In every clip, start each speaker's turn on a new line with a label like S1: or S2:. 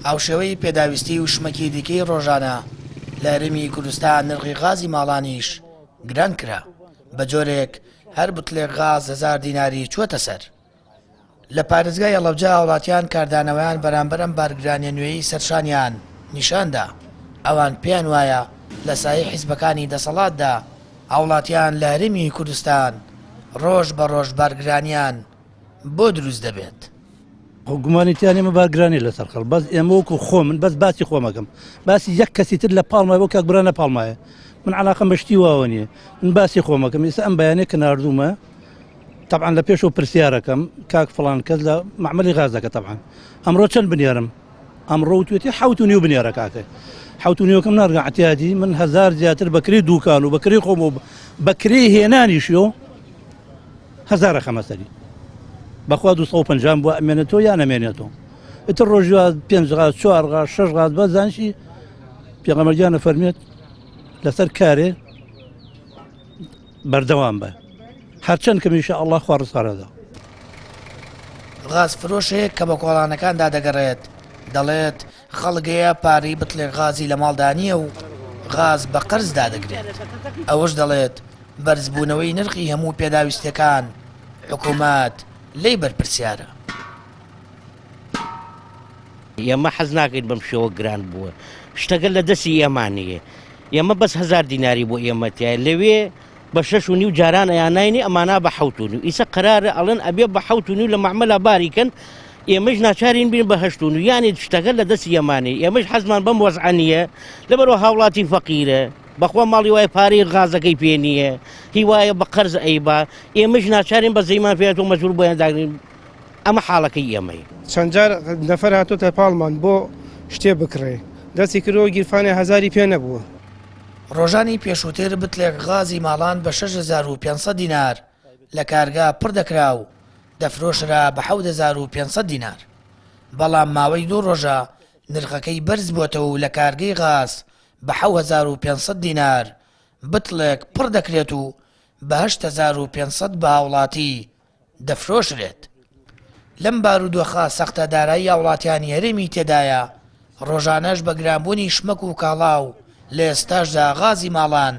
S1: هاوشێوەی پێداویستی و شمەکی دیکەی ڕۆژانە لە هەرێمی کوردستان نرخی غازی ماڵانیش گران کرا، بە جۆرێک هەر بتڵێک غاز هەزار دیناری چووەتە سەر. لە پارێزگای هەڵەبجە هاوڵاتیان کاردانەوەیان بەرامبەر ئەم بارگرانیە نوێیەی سەرشانیان نیشاندا، ئەوان پێیان وایە لە سایەی حیزبەکانی دەسەڵاتدا هاوڵاتیان لە هەرێمی کوردستان ڕۆژ بە ڕۆژ بارگرانیان بۆ دروست دەبێت.
S2: خۆ گومانی تیا نیە ئەمە بارگرانیە لەسەر خەڵک بەس ئێمە وەکو خۆ من بەس باسی خۆمەکەم باسی یەک کەسی تر لە پاڵمای بۆ کاک برا لە پاڵمایە من علاقەم بە شتی واوە نییە من باسی خۆمەکەم ئێستا ئەم بەیانە کە ناردوومە طبعا لە پێشەوە پرسیارەکەم کاک فڵان کەس لە معمەلی غازەکە طبعا ئەمڕۆ چەند بنێرم ئەمڕۆ وتوێتی حەوت و نیو بنێرە کاکە حەوت و نیوەکەم نارگە عتیادی من هەزار زیاتر بەکری دوکان و بەکری خۆم و بەکری هێنانیشیۆ هەزارە خەمە سەری بەخوا 250 بووە ئەمێنێتەوە یان ئەمێنێتەوە ئیتر ڕۆژی پێنج غاز چوار غاز شەش غاز بە زانشی پێغەمبەرگیانە فەرمێت لەسەر کارێ بەردەوام بە هەرچەند کەم ئینشاء اللە خوا ڕزقارەدا.
S1: غاز فرۆشێک کە بە کۆڵانەکاندا دەگەڕێت دەڵێت، خەڵک هەیە پارەی بتڵێک غازی لە ماڵدا نییە و غاز بە قەرز دادەگرێت. ئەوەش دەڵێت، بەرزبوونەوەی نرخی هەموو پێداویستییەکان حکومەت لێی بەرپرسیارە.
S3: ئێمە حەز ناکەین بەم شێوە گران بووە شتەکە لە دەستی ئێمە نییە ئێمە بەس هزار دیناری بۆ ئێمە تایە لەوێ بە شەش و نیو جاران ئەیاناینی ئەمانە بە حەوت و نیو ئیسە قەرارە ئەڵێن ئەبێ بە حەوت و نیو لە مەعمەلا باری کەن ئێمەش ناچارین بین بە هەشت و نیو یانی شتەکە لە دەستی ئێمانەی ئێمەش حەزمان بەم وەزعە نییە لەبەرەوە هاوڵاتی فەقیرە بەخوا ماڵی وایە پارەی غازەکەی پێ نییە هی وایە بە قەرز ئەیبا ئێمەش ناچارین بە زەیمان پێێت و مەجبور بۆیان داگرین ئەمە حاڵەکەی ئێمەیە.
S4: چەند جار نەفەر هاتۆتە پاڵمان بۆ شتێ بکڕێ دەستی کردووە گیرفانێ هەزاری پێ نەبووە.
S1: ڕۆژانی پێشووتر بتڵێک غازی ماڵان بە 6500 دینار لە کارگە پڕ دەکرا و دەفرۆشرا بە 7500 دینار، بەڵام ماوەی دوو ڕۆژە نرخەکەی بەرزبووەتەوە و لە کارگەی غاز بە 7500 دینار بتڵێک پڕ دەکرێت و بە 8500 بە هاوڵاتی دەفرۆشرێت. لەم بارودۆخە سەختە دارایی هاوڵاتیانی هەرێمی تێدایە، ڕۆژانەش بە گرانبوونی شمەک و کاڵا و لە ئێستاشدا غازی ماڵان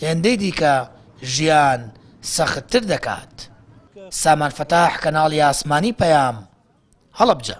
S1: هێندەی دیکە ژیان سەختتر دەکات. سامان فەتاح، کەناڵی ئاسمانی پەیام، هەڵەبجە.